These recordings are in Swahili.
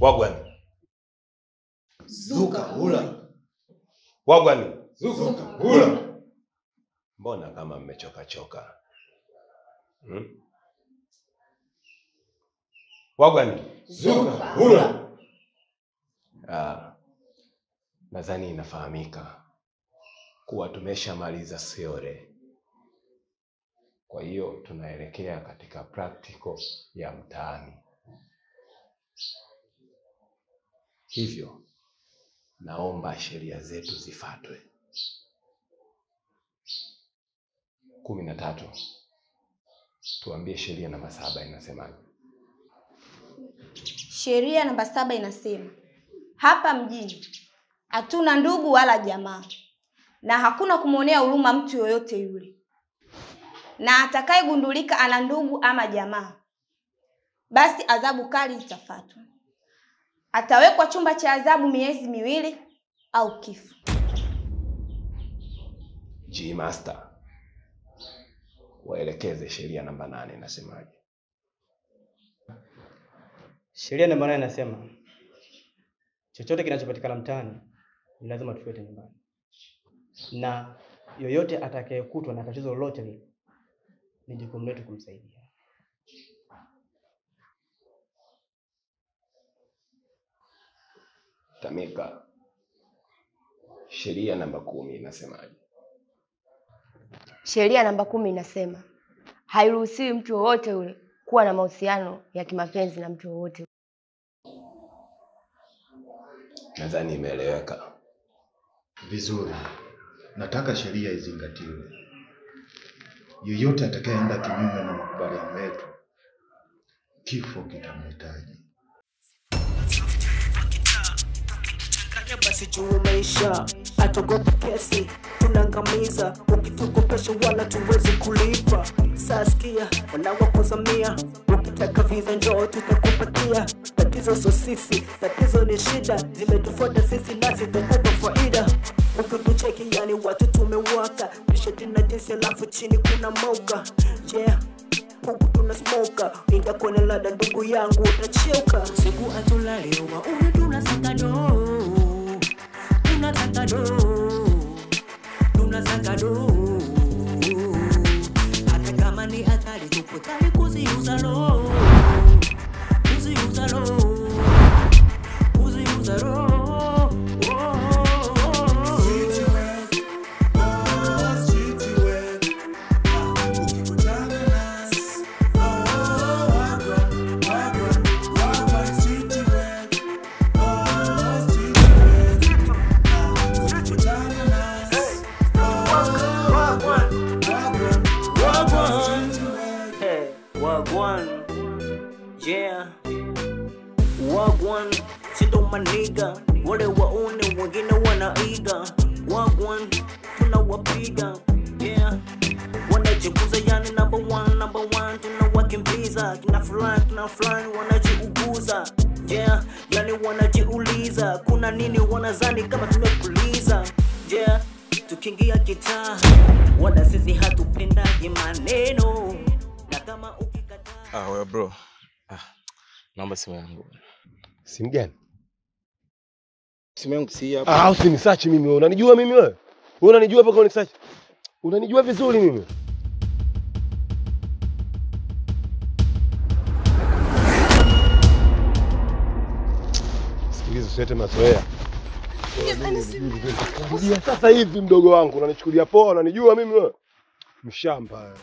Wagwan. Zuka hula. Wagwan. Zuka hula. Mbona kama mmechoka choka? Wagwan. Zuka hula. Nadhani inafahamika kuwa tumeshamaliza theory. Kwa hiyo tunaelekea katika practical ya mtaani. Hivyo naomba sheria zetu zifuatwe. 13. Tuambie sheria namba 7 inasemaje? Sheria namba 7 inasema hapa mjini hatuna ndugu wala jamaa, na hakuna kumuonea huruma mtu yoyote yule. Na atakayegundulika ana ndugu ama jamaa, basi adhabu kali itafuatwa. Atawekwa chumba cha adhabu miezi 2 au kifo. G Master, waelekeze sheria namba 8 inasemaje? Sheria namba 8 inasema chochote kinachopatikana mtaani ni lazima tufuate nyumbani. Na yoyote atakayekutwa na tatizo lolote lile ni jukumu letu kumsaidia. Tamika, sheria namba 10 inasemaje? Sheria namba 10 inasema hairuhusiwi mtu wowote yule kuwa na mahusiano ya kimapenzi na mtu wowote. Nadhani imeeleweka vizuri. Nataka sheria izingatiwe. Yeyote atakayeenda kinyume na makubaliano yetu, kifo kitamhitaji. Basi juu maisha atogopa kesi tunangamiza, ukitukopesha wala tuwezi kulipa. Saskia wanawakozamia, ukitaka visa njoo tutakupatia. Tatizo sio sisi, tatizo ni shida zimetufuata sisi nasi tutakupa faida. Ukitucheki yani watu tumewaka, t-shirt na jinsi alafu chini kuna moka. Yeah, huku tuna smoka, ingia kwenye lada ndugu yangu utachoka. Siku atulale waone tunasaka do, tunasaka do, tunasaka do. Hata kama ni hatari tupo tayari kuziuza roho, kuziuza roho, kuziuza roho. Yeah, wagwan, sindo maniga, wale waone wengine wanaiga. Wagwan, tunawapiga. Yeah, wanajikuza yani number one, number one, tunawakimbiza. Kina fulani wanajiuguza. Yeah, yani wanajiuliza kuna nini wanazani kama tumekuliza. Yeah, tukiingia kitaa wala sisi hatupendagi maneno, na kama ukikataa. Well bro. Naomba simu yangu. Simu gani? Simu yangu si hapa. Usinisearch mimi wewe. Unanijua mimi wewe? Wewe unanijua mpaka unisearch? Unanijua vizuri mimi. Sikiliza, usilete mazoea. Sasa hivi mdogo wangu unanichukulia poa, unanijua mimi wewe? Mshamba.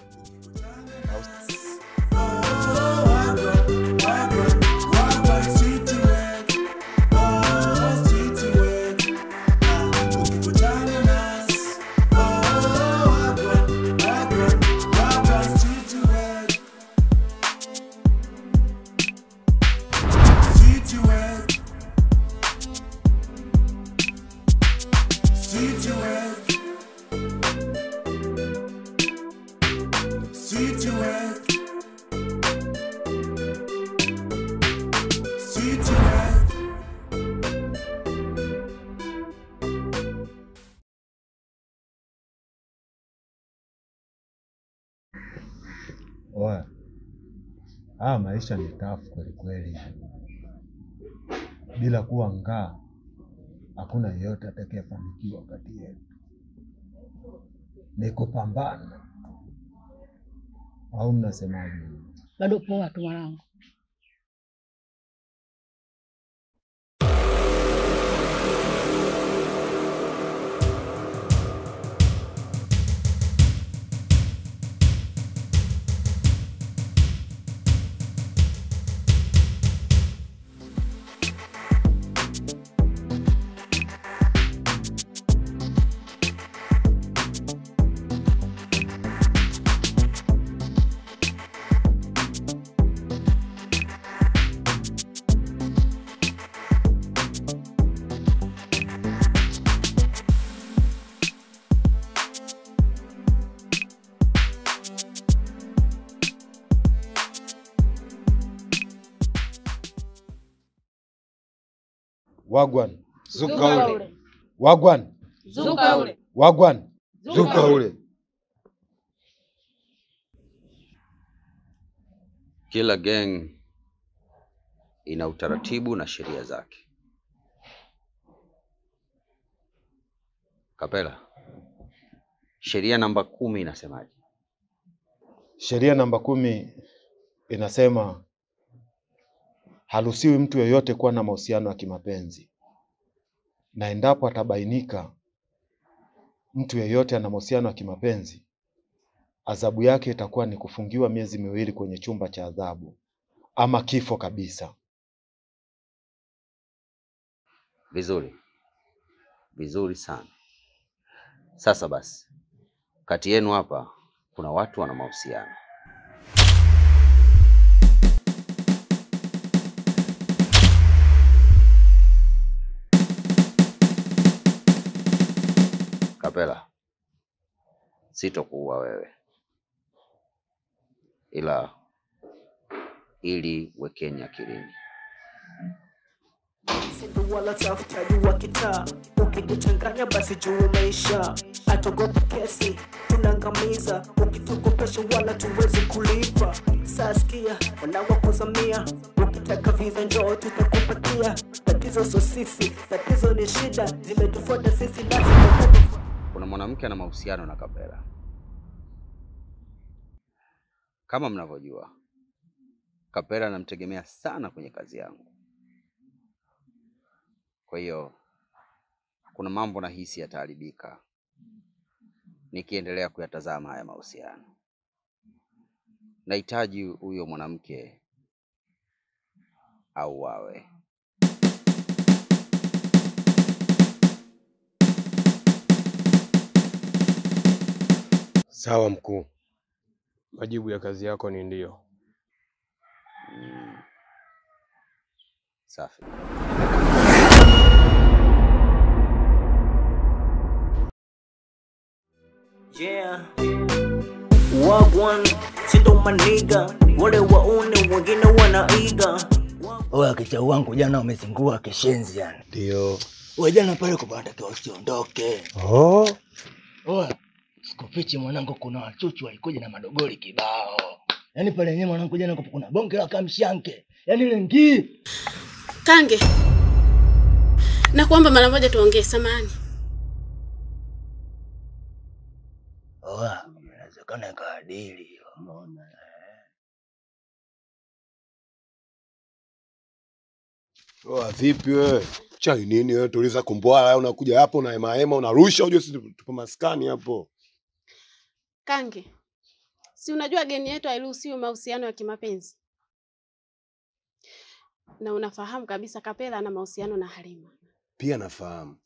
Oya, haya maisha ni tafu kweli kweli. Bila kuwa ngaa, hakuna yeyote atakayefanikiwa kati yetu. Ni kupambana. Au mnasemaje? Bado poa tu mwanangu. Wagwan, zuka ule. Wagwan, zuka ule. Wagwan, zuka ule. Kila gang ina utaratibu na sheria zake. Kapela, sheria namba 10 inasemaje? Sheria namba 10 inasema haruhusiwi mtu yeyote kuwa na mahusiano ya kimapenzi. Na endapo atabainika mtu yeyote ana mahusiano ya kimapenzi, adhabu yake itakuwa ni kufungiwa miezi 2 kwenye chumba cha adhabu ama kifo kabisa. Vizuri. Vizuri sana. Sasa basi, kati yenu hapa kuna watu wana mahusiano. Kapela, sitokuua wewe, ila ili wekeni akilini. Sindo wala tafutaji wa kitaa, ukijichanganya basi juu maisha. Hatuogopi kesi, tunaangamiza. Ukitukopesha wala tuwezi kulipa. Saskia, wanawakuzamia. Ukitaka visa njoo tutakupatia. Tatizo sio sisi, tatizo ni shida zimetufuata sisi lazima. Kuna mwanamke ana mahusiano na Kapela. Kama mnavyojua, Kapela anamtegemea sana kwenye kazi yangu. Kwa hiyo kuna mambo nahisi yataharibika nikiendelea kuyatazama haya mahusiano. Nahitaji huyo mwanamke auawe. Sawa mkuu. Majibu ya kazi yako ni ndio. Safi. Yeah. Wagwan, sindo maniga, wale waone wengine wanaiga. Oya kichau wangu jana umezingua kishenzi yani. Ndio. Wewe jana pale kwa banda usiondoke. Oh. Oya, sikufichi mwanangu, kuna wachuchu walikuja na madogori kibao. Yaani pale yenyewe mwanangu jana kuna bonge la kamshanke. Yaani ile ngii. Kange. Na kuomba mara moja tuongee, samahani. Oa, inawezekana kaadili hilo. Unaona? Oa, vipi wewe? Chai nini wewe, tuliza kumbwala, unakuja hapo na hema hema unarusha, unajua sisi tupo maskani hapo. Kange, si unajua geni yetu hairuhusiwi mahusiano ya kimapenzi? Na unafahamu kabisa Kapela ana mahusiano na Halima. Pia nafahamu.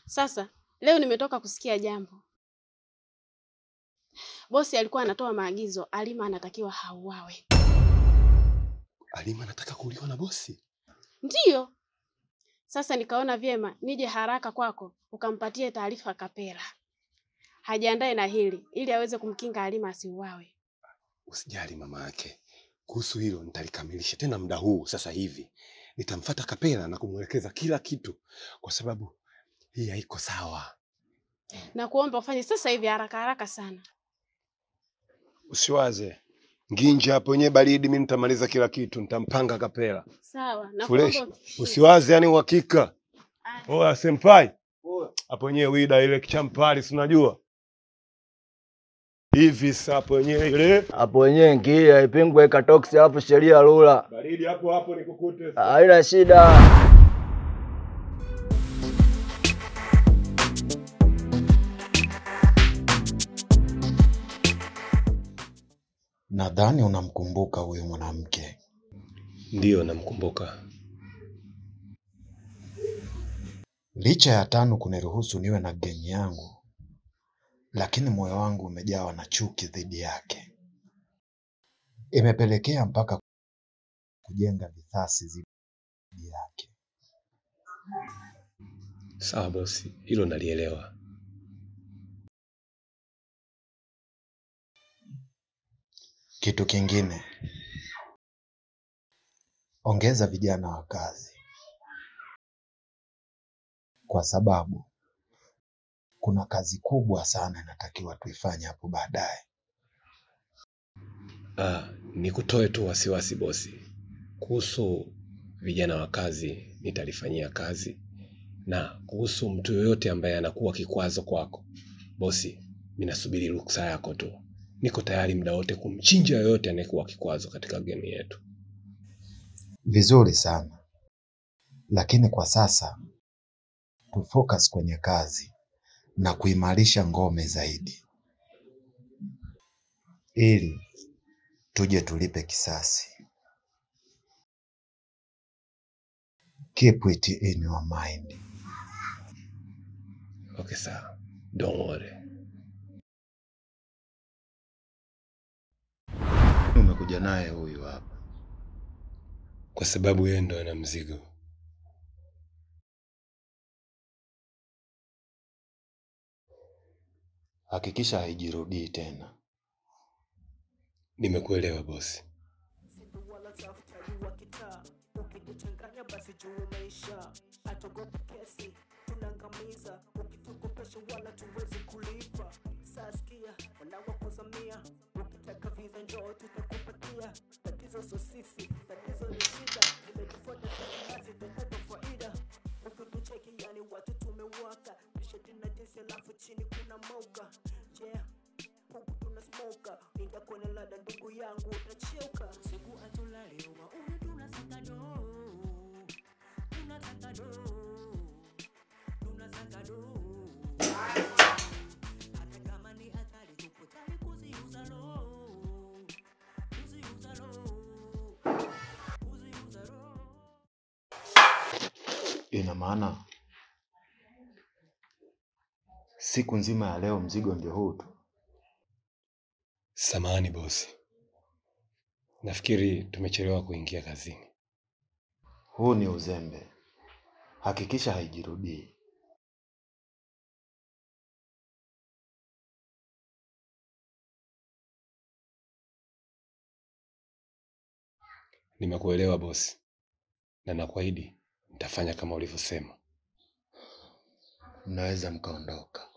Sasa leo nimetoka kusikia jambo. Bosi alikuwa anatoa maagizo, Halima anatakiwa hauawe. Halima anataka kuuliwa na bosi? Ndiyo. Sasa nikaona vyema nije haraka kwako ukampatie taarifa Kapela. Hajiandae na hili ili aweze kumkinga Halima asiuawe. Usijali mama yake. Kuhusu hilo nitalikamilisha tena muda huu sasa hivi. Nitamfuata Kapela na kumwelekeza kila kitu kwa sababu hii haiko sawa. Na kuomba ufanye sasa hivi haraka haraka sana. Usiwaze. Nginja hapo yenyewe baridi, mimi nitamaliza kila kitu, nitampanga Kapela. Sawa, na Fresh. Usiwaze yani uhakika. Oya senpai. Hapo wenyewe wida ile kichampali si unajua. Hivi sasa hapo wenyewe ile. Hapo wenyewe ngia ipingwe katoksi hapo sheria rula. Baridi hapo hapo nikukute. Haina shida. Nadhani unamkumbuka huyu mwanamke. Ndiyo, namkumbuka. Licha ya Tanu kuniruhusu niwe na gengi yangu, lakini moyo wangu umejawa na chuki dhidi yake. Imepelekea mpaka kujenga visasi dhidi yake. Sawa bosi, hilo nalielewa. Kitu kingine, ongeza vijana wa kazi, kwa sababu kuna kazi kubwa sana inatakiwa tuifanye hapo baadaye. Nikutoe tu wasiwasi bosi. Kuhusu vijana wa kazi nitalifanyia kazi, na kuhusu mtu yoyote ambaye anakuwa kikwazo kwako bosi, mimi nasubiri ruksa yako tu. Niko tayari muda wote kumchinja yoyote anayekuwa kikwazo katika game yetu. Vizuri sana. Lakini kwa sasa tufocus kwenye kazi na kuimarisha ngome zaidi, ili tuje tulipe kisasi. Keep it in your mind. Okay sir, don't worry. Umekuja naye huyu hapa kwa sababu yeye ndo ana mzigo. Hakikisha haijirudii tena. Nimekuelewa bosi. Ina maana siku nzima ya leo mzigo ndio huu tu. Samahani bosi, nafikiri tumechelewa kuingia kazini. Huu ni uzembe. Hakikisha haijirudii. Nimekuelewa bosi, na nakuahidi nitafanya kama ulivyosema. Mnaweza mkaondoka.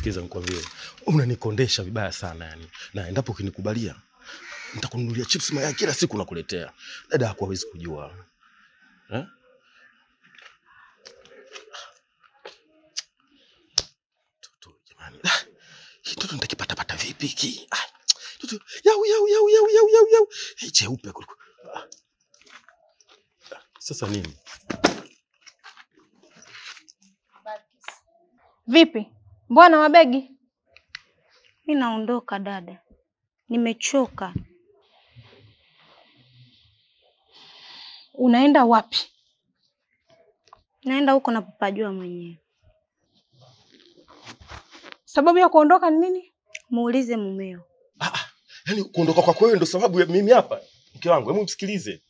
Sikiza nikwambie, unanikondesha vibaya sana yani. Na endapo ukinikubalia, nitakununulia chips mayai kila siku nakuletea. Dada yako hawezi kujua. Eh? Toto jamani. Hii toto nitakipata pata vipi hiki? Ah, toto yau yau yau yau yau yau yau. Hii cheupe kuliko. Sasa nini? Vipi? Mbona mabegi? Mimi naondoka dada. Nimechoka. Unaenda wapi? Naenda huko napopajua mwenyewe. Sababu ya kuondoka ni nini? Muulize mumeo. Yaani kuondoka kwako wewe ndio sababu ya mimi hapa? Mke wangu, hebu msikilize.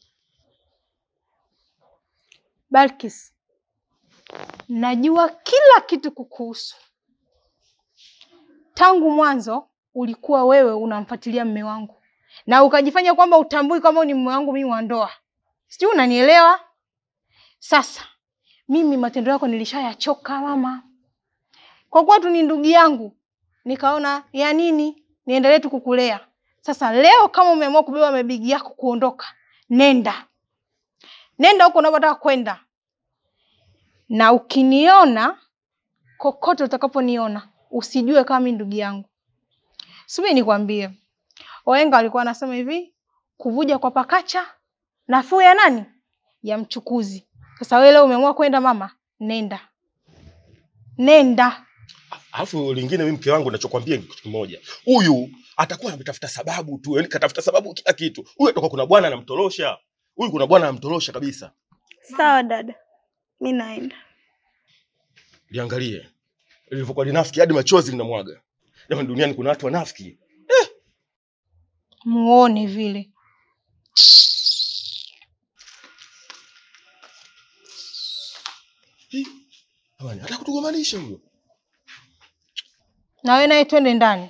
Balkis, najua kila kitu kukuhusu. Tangu mwanzo ulikuwa wewe unamfuatilia mume wangu na ukajifanya kwamba utambui kama ni mume wangu mimi wa ndoa. Sijui unanielewa? Sasa mimi matendo yako nilishayachoka mama. Kwa kuwa tu ni ndugu yangu, nikaona ya nini niendelee tu kukulea. Sasa leo kama umeamua kubeba mabegi yako kuondoka, nenda. Nenda huko unapotaka kwenda. Na ukiniona kokote utakaponiona, usijue kama mimi ndugu yangu. Subiri nikwambie. Wahenga walikuwa wanasema hivi, kuvuja kwa pakacha nafuu ya nani? Ya mchukuzi. Sasa wewe leo umeamua kwenda mama, nenda. Nenda. Alafu lingine mimi mke wangu ninachokuambia kitu kimoja. Huyu atakuwa ametafuta sababu tu, yaani katafuta sababu kila kitu. Huyu atakuwa kuna bwana anamtorosha. Huyu kuna bwana anamtorosha kabisa. Sawa dada. Mimi naenda. Liangalie. Ilivyokuwa linafiki hadi machozi linamwaga. Jamani, duniani kuna watu wanafiki. Muone vile. Jamani, hata kutugombanisha huyo. Na wewe naye twende ndani.